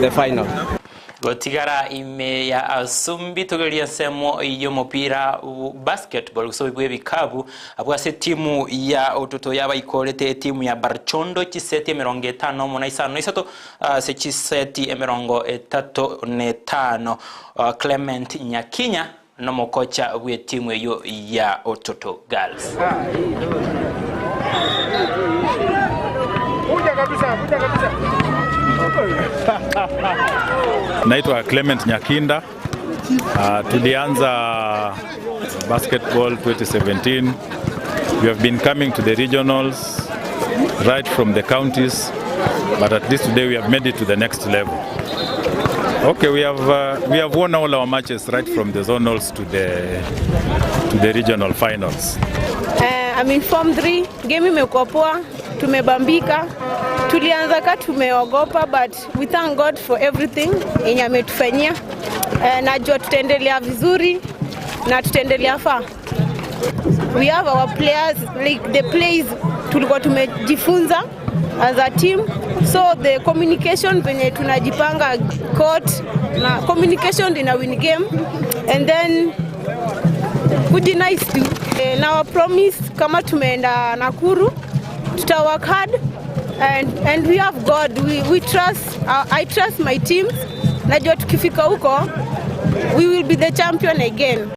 The final. Gotigara ime ya asumbi togeria ensemo y'omopira basketball gose bwa ebikabu abwo ase etimu ya ototo yabaikorete etimu ya Barchondo chiseti 55 na 53 ase chiseti 35. Clement Nyakinya nomokocha bwa etimu eyo ya Ototo Girls. Kuja kabisa, kuja kabisa. Naitwa Clement Nyakinda. Tulianza basketball 2017. We have been coming to the regionals right from the counties, but at least today we have made it to the next level. Okay, we have won all our matches right from the zonals to the regional finals. I'm in form 3. Game imekuwa poa, tumebambika. Tulianza ka tumeogopa, but we thank God for everything yenye ametufanyia. Najua tutaendelea vizuri na tutaendelea far. We have our players, like the plays tulikuwa tumejifunza as a team, so the communication venye tunajipanga court na communication ina win game and then kujinice tu. Na wa promise kama tumeenda Nakuru tuta work hard and we have God. We trust, I trust my teams. Najua tukifika huko we will be the champion again.